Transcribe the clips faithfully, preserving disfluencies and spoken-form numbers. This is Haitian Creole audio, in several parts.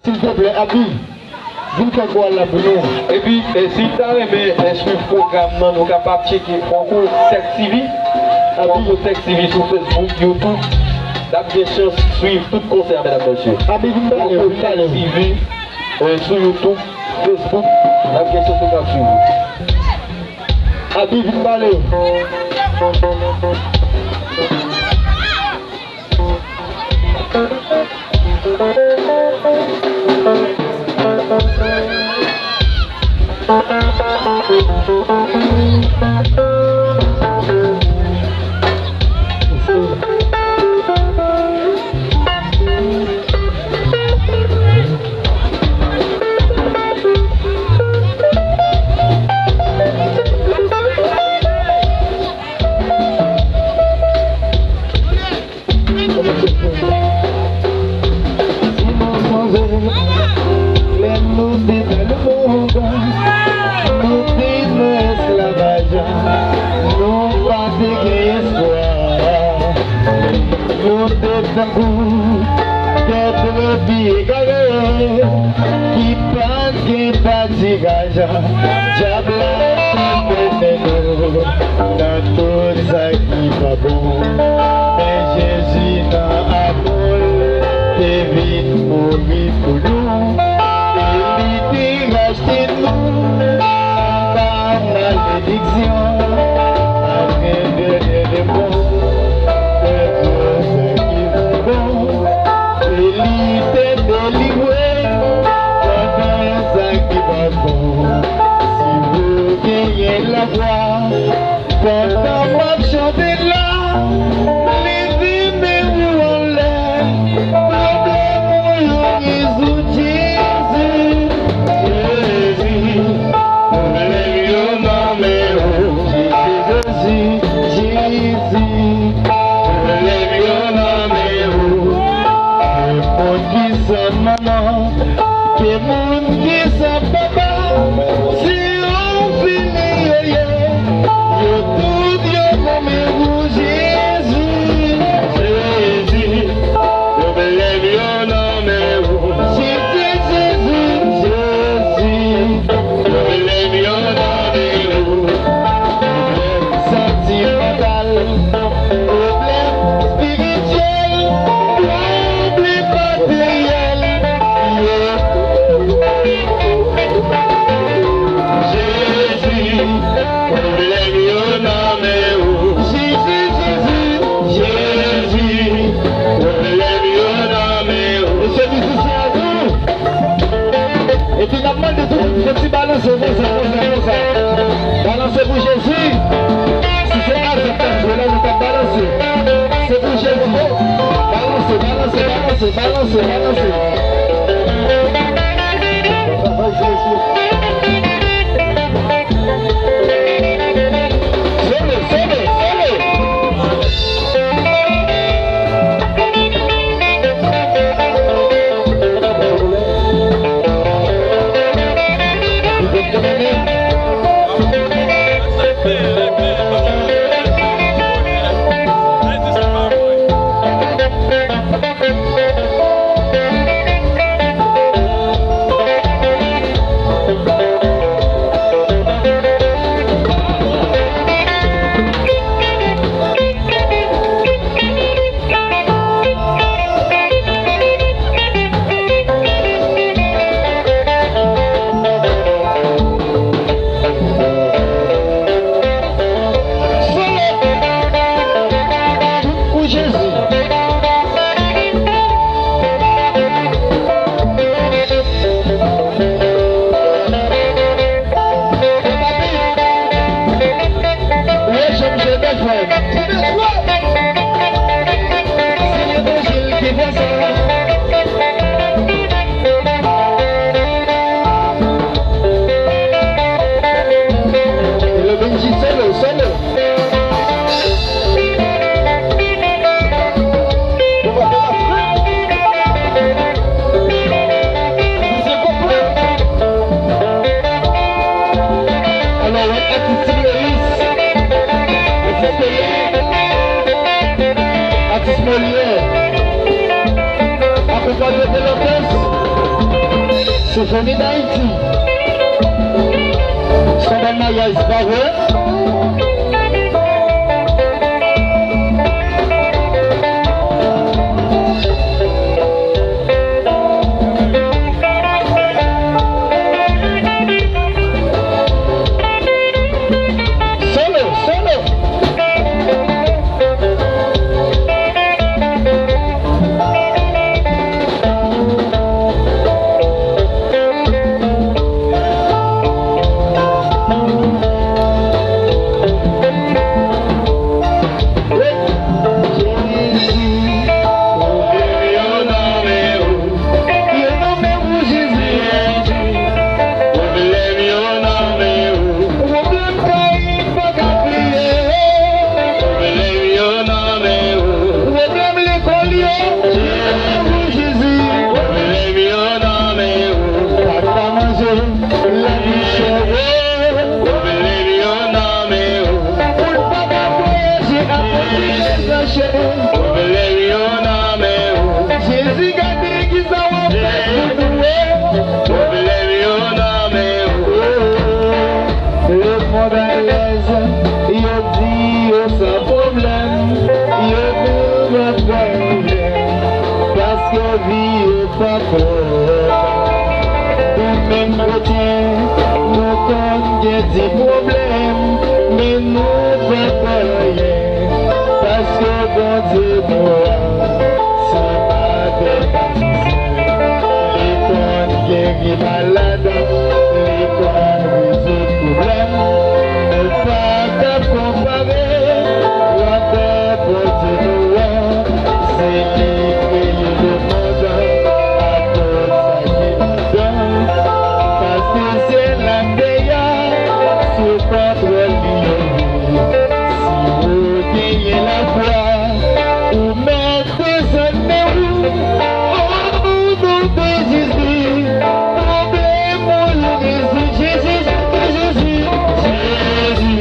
Silvouplè, Abi, vin fè koral la pou nou. Epi, e, si w ta renmen, e, swiv pwogram nan, nou kapab tcheke Fòko Tech T V. Abi. Fòko Tech T V sou Facebook, YouTube. N ap gen chans swiv tout konsè a, medam, mesye. Abi, vin pale, Fòko vin pale. Tech T V, e, sou YouTube, Facebook, n ap gen chans nou ka swiv. Abi, vin pale. Si nou sonje, lè nou te nan lemonn, nou te nan esklavaj, nou pa te gen espwa. Nou te tankou tèt brebis egare ki pa t gen patikaj. Dyab la te mennen nou nan tout sa ki pa bon. Men Jezi nan amou l te vin mouri pou nou. E li te rachte nou anba malediksyon. Apre dènye lemonn, fè tout sa ki bon. E li te delivre nou nan sa ki pa bon. Si w genyen lafwa, pandan m ap chante la, leve men ou anlè. Pwoblèm ou yo rezoud, Jezi. Jezi, pwoblèm yo nan men ou. Jezi, Jezi, pwoblèm yo nan men ou. Ke moun ki san manman, ke moun ki san papa, si ou fini, yo ye, yo tout yo nan men ou, Jezi. Jezi, pwoblèm yo nan men ou. Jezi, Jezi, Jezi, pwoblèm yo nan men ou. Pwoblèm santimantal, pwoblèm espirityèl, pwoblèm materyèl. Jezi, pwoblèm yo nan men ou. Jezi, Jezi, Jezi, pwoblèm yo nan men ou. Mesye mizisyen an tou. Epi n ap mande tout moun fè ti balanse konsa, konsa, konsa. Balanse pou Jezi. Si se avèk k ap jwe la, nou t ap balanse. Se pou Jezi. Balanse, balanse, balanse, balanse, balanse. Travay Jezi. Solo, solo, solo. Senfoni Dayiti. Se yon bèl maryaj, se pa vre? Solo, solo. Pwoblèm yo nan men ou. Pwoblèm yo nan men ou. Pwoblèm kay pa ka bliye. Pwoblèm yo nan men ou. Pwoblèm lekòl yo. Jezi. Pwoblèm yo nan men ou. Pa ka manje. Lavi chè. Pwoblèm yo nan men ou. Moun pa ka vwayaje akoz de zache. Pwoblèm yo nan men ou. Jezi, gade ki sa w ap fè pou nou. Pwoblèm yo nan men ou. Lemonn alèz, yo di yo san pwoblèm, yo menm ap pwoblèm, paske vi yo pa pwòp. Nou menm kretyen, nou konn gen ti pwoblèm, men nou pa pè anyen, paske Bondye nou an, se pa de patisyen. Li konn geri malad, li konn rezoud pwoblèm, nou pa ka konpare grandè Bondye nou an. Se li kreye lemonn ak tout sa ki ladan. Paske syèl ak tè a sou kontwòl li yo ye. Si ou genyen lafwa, ou mèt desann men ou. O non de Jezi, pwoblèm ou yo rezoud. Jezi, Jezi, Jezi, Jezi.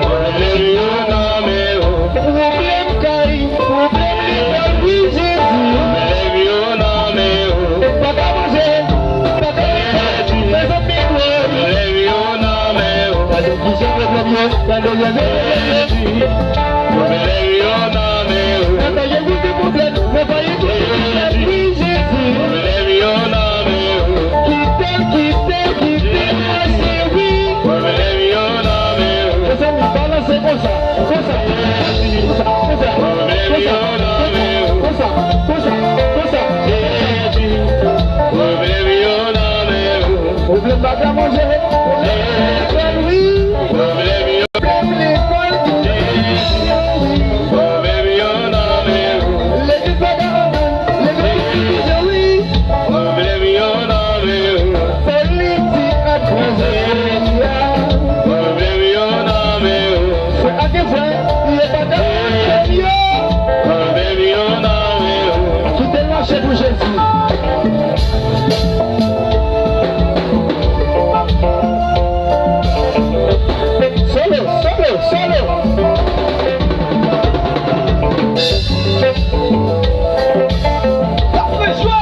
Pwoblèm yo nan men ou. Pwoblèm kay, pwoblèm lekòl, wi, Jezi. Pwoblèm yo nan men ou. Pa ka manje, pa ka lekòl, mezanmi, pwoblèm yo nan men ou. Gade kijan pwoblèm yo, gade, gade, gade. Pwoblèm yo nan men ou. Gade, gade, gade, pwoblèm, pwoblèm, wi, Jezi. Pwoblèm yo nan men ou. Kite l, kite l, kite l, cheri. Pwoblèm yo nan men ou. Mezanmi, balanse konsa, konsa, konsa, konsa, konsa, konsa, konsa. Pwoblèm yo nan men ou. Pwoblèm pa ka manje. Pwoblèm lekòl, wi. Pwoblèm yo. Pwoblèm lekòl, wi. Pwoblèm yo nan men ou. Legliz pa ka antann. Legliz divize, wi. Pwoblèm yo nan men ou. Politik ak pwoblèm yo. Pwoblèm yo nan men ou. Frè ak sè, yo pa ka antann yo. Pwoblèm yo nan men ou. Kite l mache pou Jezi. Solo, solo, solo. Sa fè jwe.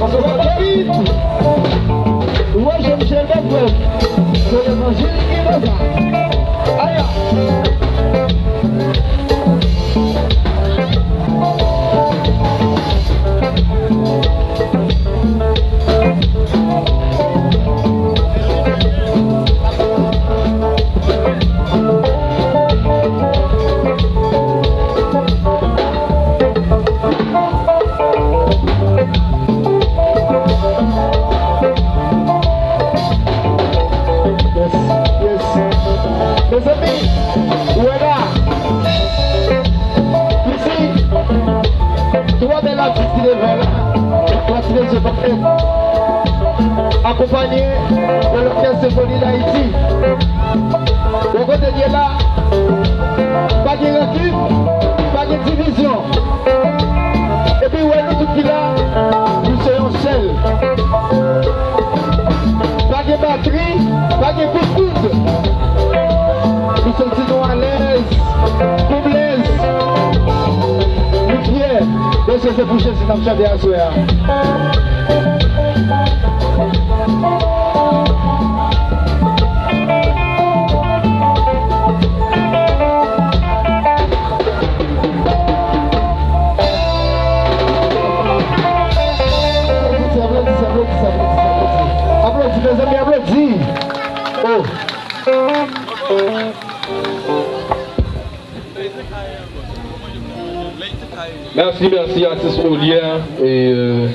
Pastè David, ou wè Jean Michel Bèbwèv, se levanjil ki konsa. Aya! Yes, yes. Mezanmi, ou wè la. Isi, twa bèl atis ki devan la. Twa ti mesye konpèt. Akonpanye de lòkès Senfoni Dayiti. Bò kote n ye la, pa gen rankin, pa gen divizyon. Kout koud. Nou santi nou alèz, konblèz. Nou fyè. Paske se pou Jezi n ap chante aswè a. Aplodi, aplodi, aplodi, aplodi. Aplodi, mezanmi, aplodi. Oh. Mèsi, mèsi, atis Molière. E, euh,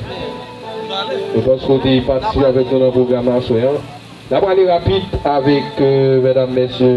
e paske w te patisipe avèk nou nan pwogram aswè a. N ap ale rapid avèk, euh, medam, mesye.